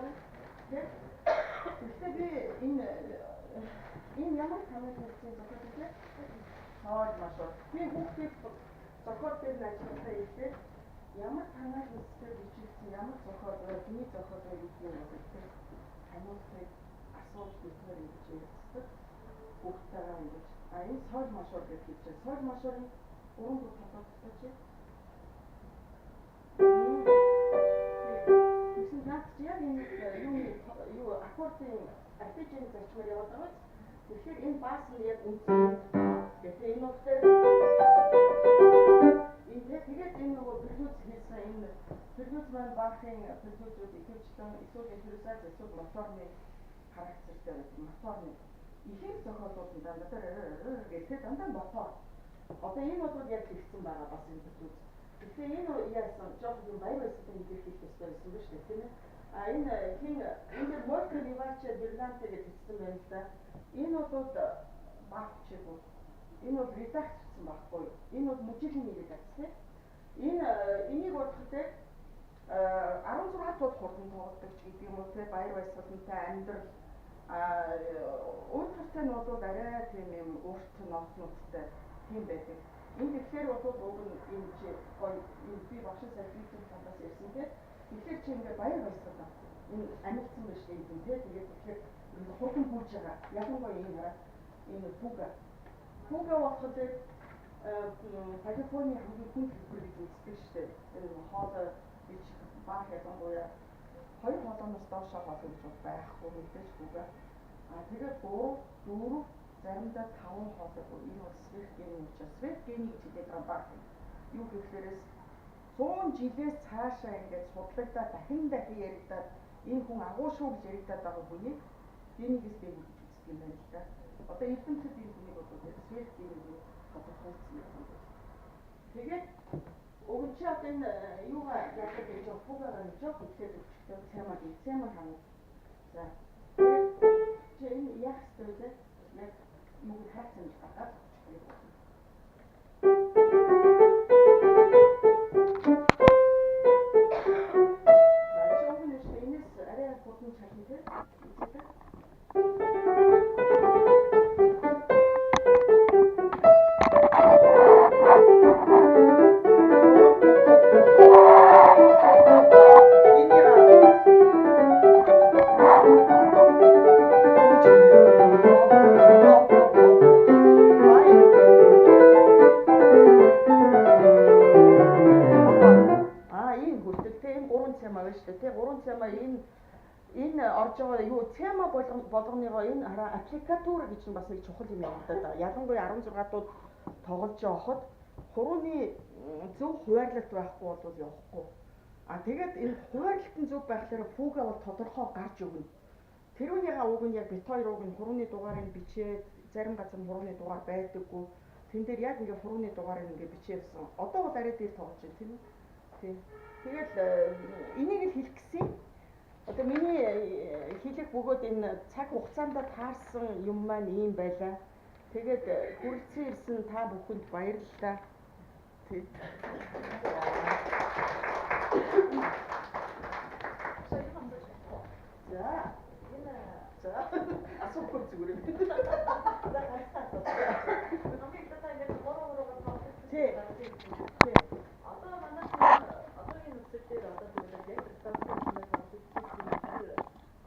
тавина. Тэ? Гэхдээ би энэ энэ ямар танай хэлсэн зохиол вэ? Соль мажор. Би хүүхдийг зохиол дээр нь ажиллахаа хэлээд ямар танай хэлсээр бичигдсэн ямар зохиол вэ? Хэний зохиол вэ гэдгийг бол тэр ханиуцыг асууж бид нэр ингэж ярилцдаг. Хүүхдтэйгээ ингэж а энэ соль мажор гэж хэлж байна. Соль мажорын гурван бүх тодорхойлж чи. Тэгсэн наад чи яг энэ юуны юу аккордын арпежийн зарчмаар яваад байгаа биз? Тэгэхээр энэ бас нь яг үндсэн. Тэгэхээр энэ болохоор энэ тэгээд энэ нөгөө прелюд хийсэн энэ прелюд маань Бахын прелюдүүд ихэвчлэн эсвэл импровизац эсвэл моторны характертай байдаг. Моторны ихэнх зохиолууд нь дандаа гэхээр дандаа мотор. Одоо энэ бол яг тэгсэн байгаа бас энэ прелюд. Тэгэхээр энэ яасан жоох юм баяр баясгалан илэрхийлэх ёстой байсан ба шүү дээ, тийм ээ. А энэ хин энэ дэр Molto Vivace Brillante гэж бичсэн байна л да. Энэ бол Бах бичээгүй. Энэ бол редакцсан байхгүй. Энэ бол мөжилийн редакц тийм. Энэ энийг бодоход те 16 тууд хурдан тоглодог ч гэдэг юм уу те баяр баясгалантай амьдрал а уйтгартай нь бол арай тийм юм урт нотнуудтай тийм байдаг. Энэ тэгэхээр бол уг нь энэ чи гоё энэ би багшин сая физик талаас ярьсан те. Тэгэхээр чи ингээ баяр баясгалан энэ амилцсан байж энэ юм те. Тэгээд тэгэхээр ингээ хурдан гүйж байгаа. Ялангуяа энэ хараа энэ фуга. Фуга болохоор Калифорни хамгийн хүнд хэлбэр гэж үздэг шүү дээ. Энэ хоолой гэж Бах ялангуяа хоёр хоолойноос доошоо хоол гэж бол байхгүй мэдээж фуга. А тэгээд 3, 4, заримдаа 5 хоолой бүр энэ бол сверх гений учраас сверх гений гэж хэлээд байгаа Бах. Юу гэхлээрээс 100 жилээс цаашаа ингээд судлагдаад дахин дахин яригдаад энэ хүн агуу шүү гэж яригдаад байгаа хүнийг генийгээс дээгүүр гэж үздэг юм байна л да. Одоо эрдэмтэд энэ хүнийг бол яг сверх гений гэж тодорхойлсон юм байна. Тэгээд уг нь чи одоо энэ юугаа яадаг гэж фугагаа нэг жоох ихэд өгчтэй цаймаг цаймаг хана. За. Тэгээд чи энэ яах ёстой вэ? Яг юуг хайцсан гэж гаргаад өгчих юм. За чи уг нь шүү энэс арай хурдан чална те. Үзээ. Энэ орж байгаа юу тема болгоныгоо энэ хараа аппликатур гэж нь бас нэг чухал юм явагдаад байгаа. Ялангуяа 16 дууд тоглож явахад хурууны зөв хуваарлалт байхгүй бол явахгүй. А тэгээд энэ хуваарлалт нь зөв байхлаараа фуга бол тодорхой гарч өгнө. Тэрүүнийгаа уг нь яг бит хоёр уг нь хурууны дугаарыг бичээд зарим газар хурууны дугаар байдаггүй. Тэн дээр яг ингээ хурууны дугаарыг ингээ бичээвсэн. Одоо бол арай дээр тоглож байна тийм үү? Тийм. Тэгэл энийг л хэлэх гэсэн. Одоо миний хэлэх бөгөөд энэ цаг хугацаанд таарсан юм маань ийм байлаа. Тэгээд хүрэлцэн ирсэн та бүхэнд баярлалаа. Тэг. За. За. Асуухгүй зүгээр юм. За ганцхан асуулт. Хамгийн их та ингээд 3-3-аар тоглож Тий. байна. Одоо манай одоогийн нөхцөл дээр одоо тэгвэл яг станцын тоглож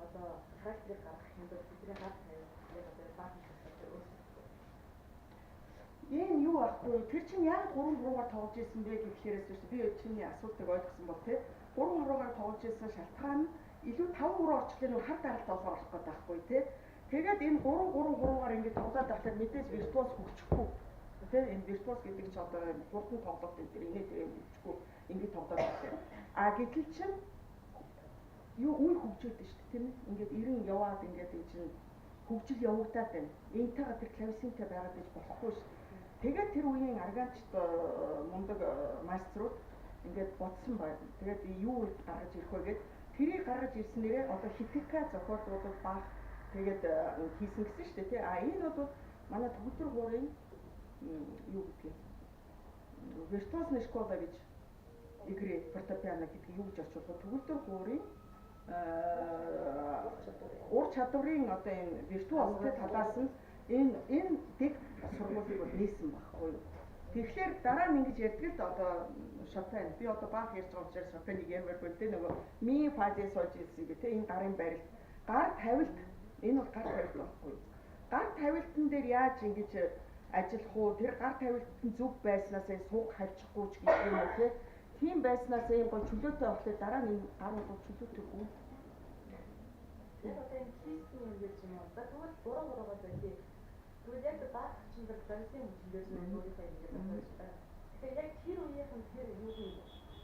одоо характерыг гаргах юм бол бидний гар тавих яг одоо баах хэрэгтэй өөрсдөө. Энэ юу ахгүй тэр чинь яг 3-3-аар тоглож исэн бэ гэхлээрээс биш би чиний асуултыг ойлгосон бол тий 3-3-аар тоглож исэн шалтгаан нь илүү 5-3 орчлын нөх хар даралт олгоо орох гэдэг байхгүй тий. Тэгээд энэ 3-3-3-аар ингэж тоглоод байхлаар мэдээж виртуоз хөгжихгүй тий. Энэ виртуоз гэдэг чинь одоо хурдан тоглолт энэ төр инээ тэр хөгжихгүй ингэж тоглоод байхлаар. А гэтэл чинь юу үе хөгжөөд шүү дээ тийм ээ. Ингээд 90 яваад ингээд энэ чинь хөгжил явагдаад байна. Энтэйгээ тэр клавесинтэй байгаад гэж болохгүй шүү. Тэгээд тэр үеийн органчд мундаг маструуд ингээд бодсон байна. Тэгээд юу гаргаж ирэх вэ гэд тэрийг гаргаж ирснээрээ одоо хитика зохиолуудад Бах тэгээд хийсэн гэсэн шүү дээ тий. А энэ бол манай төгөлдөр хуурын юу гэдгийг виртуозны школа гэж игры фортепиано гэдэг юу гэж орчуулах вэ? Төгөлдөр хуурын Ур чадварын одоо энэ виртуозтэй талаас нь энэ дэг сургуулийг бол нээсэн байхгүй юу. Тэгэхээр дараа нь ингэж ярьдаг л одоо Шопен, би одоо Бах ярьж байгаа учраас Шопенийг ярмаар байна те, нөгөө ми фа ди сож ийсэн гэх те, энэ гарын барилт, гар тавилт, энэ бол гар тавилт байхгүй юу. Гар тавилтан дээр яаж ингэж ажиллах уу, тэр гар тавилт нь зөв байснаас сууг хавчихгүй ч гэх юм уу те. Тийм байснаас ийм гой чөлөөтэй болохоор дараа нь энэ гар бол чөлөөтэй хүү. Яг одоо энэ кистэн юм гэж юм уу? За тэгвэл 3-3-гаа зөндөө. Тэгвэл яг Бах чинь тэр клавесийн хүчин дээр нь өөрийнхөө ингэж бодож байна. Тэгэхээр яг тэр үеийнхэн тэр юуг нь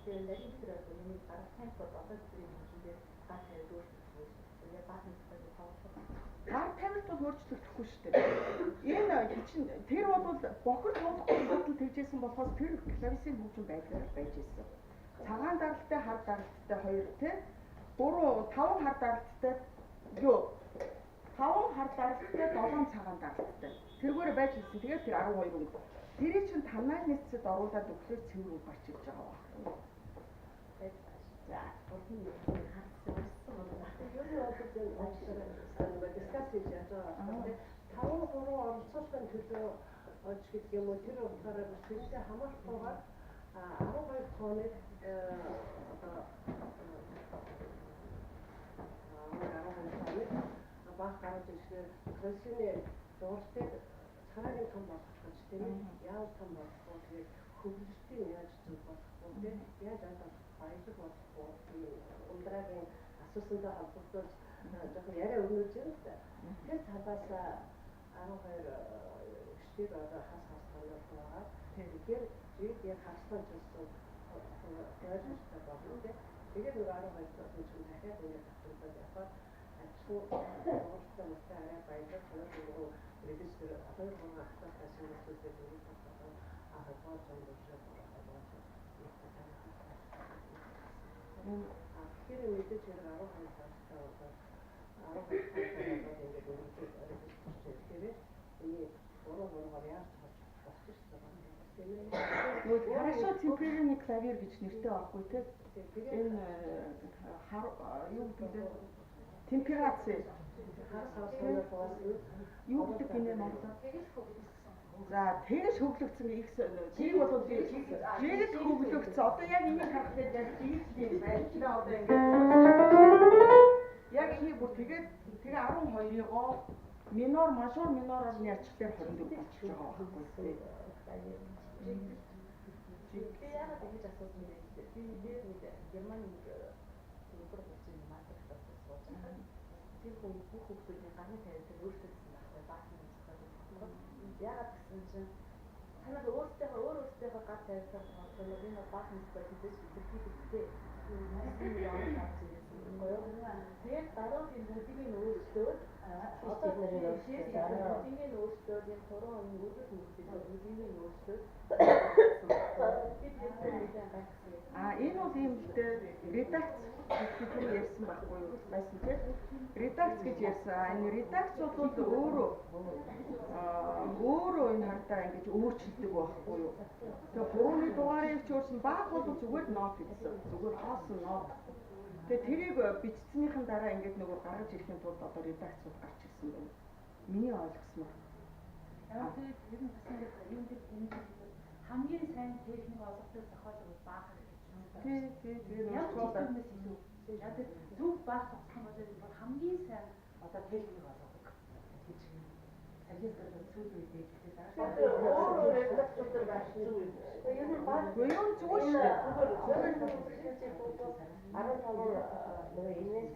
тэр нарийн тэр одоо юмыг гаргахын тулд одоо бидний хүчин дээр гар тавилт өөрчлөгдөх юм. Яг Бахын тухайд тоглох. Гар тавилт бол өөрчлөгдөхгүй шүү дээ. Энэ чинь тэр бол бохир тоглохгүй бодол тэгжсэн болохоос тэр клавесийн хөгжим байдлаар байж ирсэн. Цагаан даралтай, хар даралттай хоёр тий 3 5 хар даралттай юу 5 хар даралттай 7 цагаан даралттай. Тэргээр байж ирсэн. Тэгээд тэр 12 өнгө. Тэрийг чинь танайнесэд оруулаад өглөөр цэвэр өнгө гарч ирж байгаа байхгүй. За, урд нь хардсан өссөн байна. Ер нь бол энэ дискас хийж яаж байгаа юм бэ? 5 3 оролцуулахын төлөө олж гэдэг юм уу? Тэр утгаараа бас тэрнтэй хамаарахгүйгээр 12 тоныг одоо 12 тоныг Бах гаргаж ирэхээр клавесины дууралтыг цараагийн том болгох гэж тийм ээ. Яаж том болгох вэ? Тэгээд хөвлөлтийг яаж зөв болгох вэ? Тийм яаж аль болох баялаг болгох вэ? Ундрагийн асуусантай холбогдуулж жоохон яриа өрнөж юм л да. Тэр талаас 12 гişтийг одоо хас хас тоноор байгаа. Тэгэхээр жиг яг хастан чулсан ойлгомжтой болно тийм. Тэгээд нөгөө 12 тонн чинь дахиад ингээд давтагдаад явхаар адилхан дууралтай мөртэй арай баялаг тоноор нөгөө регистр 2 3 ахлалтаа шинжилүүлээд ингээд одоо ахлаад зам дуршаад болгож тэгэхээр мэдээж хэрэг 12 тонтой одоо 12 тонтой болоод ингээд өргөжөөд регистрч ирэхээр энэ 3 3-аар яаж тоож болох шүү дээ. Тийм ээ. Нөгөө хорошо темперный клавир гэж нэртэй байхгүй те. Энэ юу гэдэг вэ? Темпераци. Юу гэдэг гинэ Монголоор? За, тэгж хөглөгдсөн их тэрийг бол жигэл хөглөгдсөн. Одоо яг энийг харахад яг жигэл юм байна. Тэр одоо ингээд яг энийг бүр тэгээд тэгээ 12-ыг минор, мажор, минороор нь ячглаар 24 болчихж байгаа байхгүй тий. Би яагаад ингэж асуусан бэ гэхээр би дээр нэг Германы нэг төгөлдөр хөгжим мастер классд сууж байхад тэр хүн бүх хүмүүсийн гарны тавилтыг өөрчлөсөн байхгүй Бахны зохиолыг тоглоход. Яагаад гэсэн чинь танад өөрсдийнхөө өөр өөрсдийнхөө гар тавилтаар тоглох юм бол энэ Бахны зохиол хэзээ ч илэрхийлэгдээ. Тэгээд даруух юм бүгдийг нь өөрчлөөд одоо бүгдийг нь өөрчлөөд энэ гурван өргөл мөргөл бүгдийг нь өөрчлөөд би тэрнээ нэлээд гайхсан. А энэ бол юм л дээ редакц гэж би ярьсан байхгүй юу байсан тийм редакц гэж ярьсан. Энэ редакц бол өөрөө өөрөө энэ хардаа ингэж өөрчилдөг байхгүй юу. Тэгээ хурууны дугаарыг ч өөрчилсөн, Бах бол зүгээр нот гэсэн. Зүгээр хоосон нот. Тэгээ тэрийг бичсэнийхэн дараа ингээд нөгөө гаргаж ирэхин тулд одоо редакцууд гарч ирсэн байна. Миний ойлгосноор. Яг тэгээд ер нь бас ингээд юм дээр тэмдэглэх хамгийн сайн техник олгодог зохиол бол Бах гэж юм. Тий, тий, тэгээд ямар ч юмнаас илүү. Яг тэр зөв Бах тоглох юм бол хамгийн сайн одоо техник олгодог гэж оркестр сүүлийн үед хэлдэг. Өөр редакцууд байх зүг юм. Ер нь Бах юу зүгээр шүү дээ. Зүгээр 15 нөгөө инээс